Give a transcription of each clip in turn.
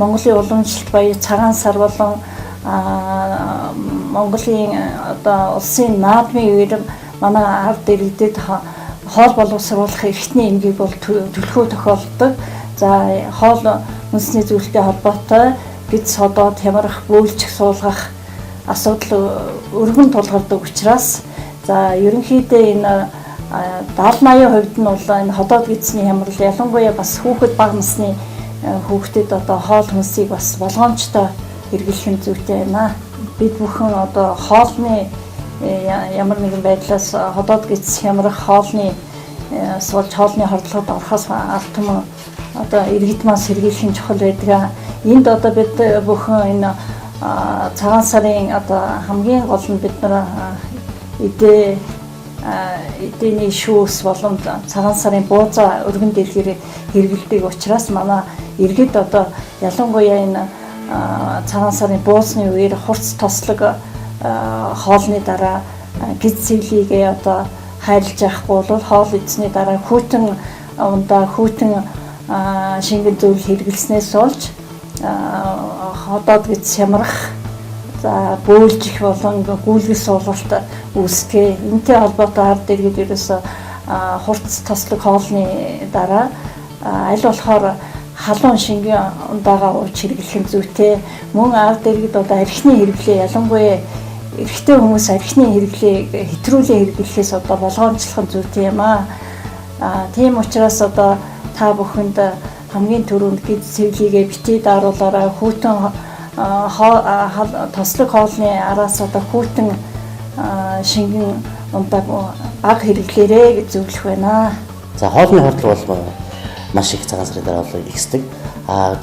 Монголын уламжлалт баяр цагаан сар болон Монголын одоо улсын наадмын үеэр манай ард иргэдэд хоол боловсруулах эрхтний эмгээг бол төлхөө тохиолддог. За хоол хүнсний зүйлтэй холбоотой бид содоод хямрах, бөөлжих, суулгах асуудал өргөн тулгардаг учраас за ерөнхийдөө энэ 70-80% нь бол энэ ходоод гэдсний хямрал, ялангуяа бас хүүхэд бага насны хүүхдэд одоо хоол хүнсийг бас болгоомжтой хэрэглэх нь зүйтэй байна. Бид бүхэн одоо хоолны ямар нэгэн байдлаас ходоод гэдэс хямрах, хоолны суулж хоолны хордлогод орохоос ард түмэн одоо иргэд маань сэргийлэх нь чухал байдаг. Энд одоо бид бүхэн энэ цагаан сарын одоо хамгийн гол нь бид нар эдэний шүүс болон цагаан сарын буузаа өргөн дэлгэр хэрэглэдэг учраас манай иргэд одоо ялангуяа энэ цагаан сарын буузны үеэр хурц тослог хоолны дараа гид цэвлийгээ одоо хайрлаж явахгүй бол хоол идсэний дараа хүйтэн ундаа, хүйтэн шингэн зүйл хэрэглэснээс болж ходоод гэдэс хямрах, за бөөлжих болон гүйлгэл суулгалт үүсдэг. Энэтэй холбоотой ард иргэд ерөөсөө хурц тослог хоолны дараа аль болохоор халуун шингэн ундаага ууж хэрэглэх нь зүйтэй. Мөн ард иргэд одоо архины хэрэглээ, ялангуяа эрэгтэй хүмүүс архины хэрэглээг хэтрүүлэн хэрэглэхээс одоо болгоомжлох нь зүйтэй юм аа. Тийм учраас одоо та бүхэнд хамгийн түрүүнд гид цэвлийгээ битгий даруулаарай. Хүйтэн тослог хоолны араас одоо хүйтэн шингэн ундааг бага хэрэглээрэй гэж зөвлөх байна. За хоолны хордлого бол маш их цагаан сарын дараа бол ихсдэг.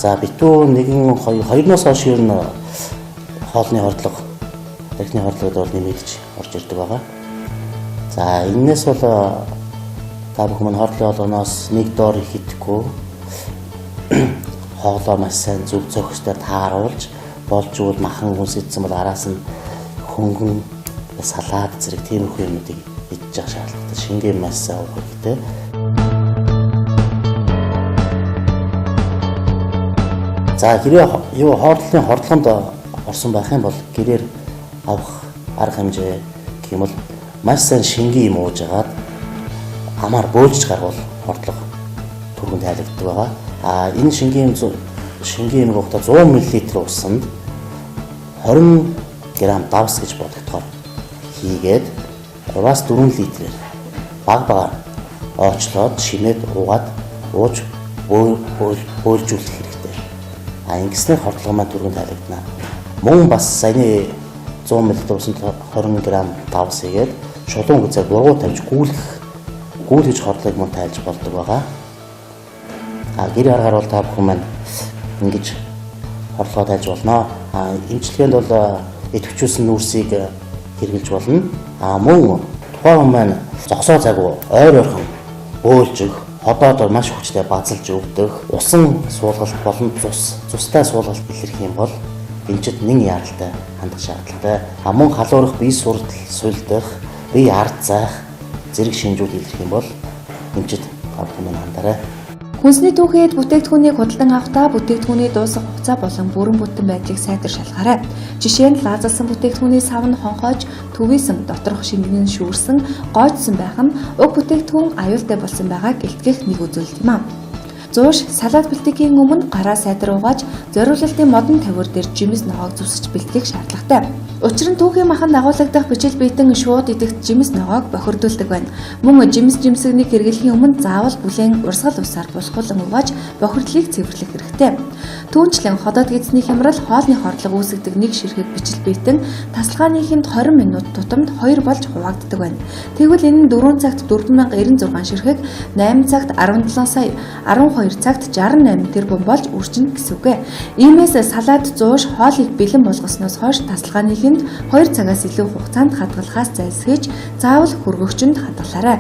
За битүү 1 2 2-ноос хойш ер нь хоолны хордлого, архины хордлогод бол нэмэгдэж орж ирдэг байгаа. За энэнээс бол та бүхэн маань хордлын олгоноос нэг доор их идэхгүй хоолоо маш сайн зөв зохистой тааруулж болж үл махан хүнс идсэн бол араас нь хөнгөн салаад зэрэг тиймэрхүү юмнуудыг идэж явах шаардлагатай. Шингэн маш сайн уух хэрэгтэй. За хэрвээ юу хоолны хордлогонд орсон байх юм бол гэрээр авах арга хэмжээ гэх юм бол маш сайн шингэн юм ууж агаад амаар бөөлж гаргавал хордлого түргэн тайлагддаг байгаа. Энэ шингэн юм уухтаа 100 мл усанд 20 г давс гэж бодогдохоор хийгээд 3-4 литрээр баг багаар оочлоод шимээд уугаад ууж бөөлжүүлэх хэрэгтэй. Ингэснээр хордлого маань түргэн тайлагдана. Мөн бас саяны 100 мл усанд 20 г давс хийгээд шулуун гэзээр бургуу тавьж гүйлгэж хордлогыг мөн тайлж болдог байгаа. Гэр аргаар бол та бүхэн маань ингэж хордлогоо тайлж болно. Эмчилгээнд бол идэвхжүүлсэн нүүрсийг хэрэглэж болно. Мөн тухайн хүн маань зогсоо цагуу ойр ойрхон бөөлжих, ходоод маш хүчтэй базалж өвдөх, усан суулгалт болон цустай суулгалт илэрх юм бол эмчид нэн яаралтай хандах шаардлагатай. Мөн халуурах, бие суртал сулдах, бие ард заах зэрэг шинжүүд илэрх юм бол эмчид та бүхэн маань хандарай. Хүнсний түүхэд бүтээгдэхүүнийг худалдан авахдаа бүтээгдэхүүний дуусах хугацаа болон бүрэн бүтэн байдлыг сайтар шалгаарай. Жишээ нь лаазалсан бүтээгдэхүүний сав нь хонхоож, төвийсэн, доторх шингэн нь шүүрсэн, гоожсон байх нь уг бүтээгдэхүүн аюултай болсон байгааг илтгэх нэг үзүүлэлт юм аа. Зууш салат бэлтгэхийн өмнө гараа сайтар угааж, зориулалтын модон тавиур дээр жимс ногоог зүсэж бэлтгэх шаардлагатай. Учир нь түүхийн махан дагуулагдах бичил биетэн шууд идэх жимс ногоог бохирдуулдаг байна. Мөн жимс жимсэгнийг хэрэглэхийн өмнө заавал бүлээн урсгал усаар булхуулан угааж бохирдлыг цэвэрлэх хэрэгтэй. Түүнчлэн ходоод гэдэсний хямрал хоолны хордлого үүсгэдэг нэг ширхэг бичил биетэн тасалгааны хэмт 20 минут тутамд 2 болж хуваагддаг байна. Тэгвэл энэ нь 4 цагт 4096 ширхэг, 8 цагт 17 сая, 12 цагт 68 тэрбум болж үржинэ гэсэн үг. Иймээс салат зууш хоолыг бэлэн болгосноос хойш тасалгааны хэмт 2 цагаас илүү хугацаанд хадгалахаас зайлсхийж заавал хөргөгчөнд хадгалаарай.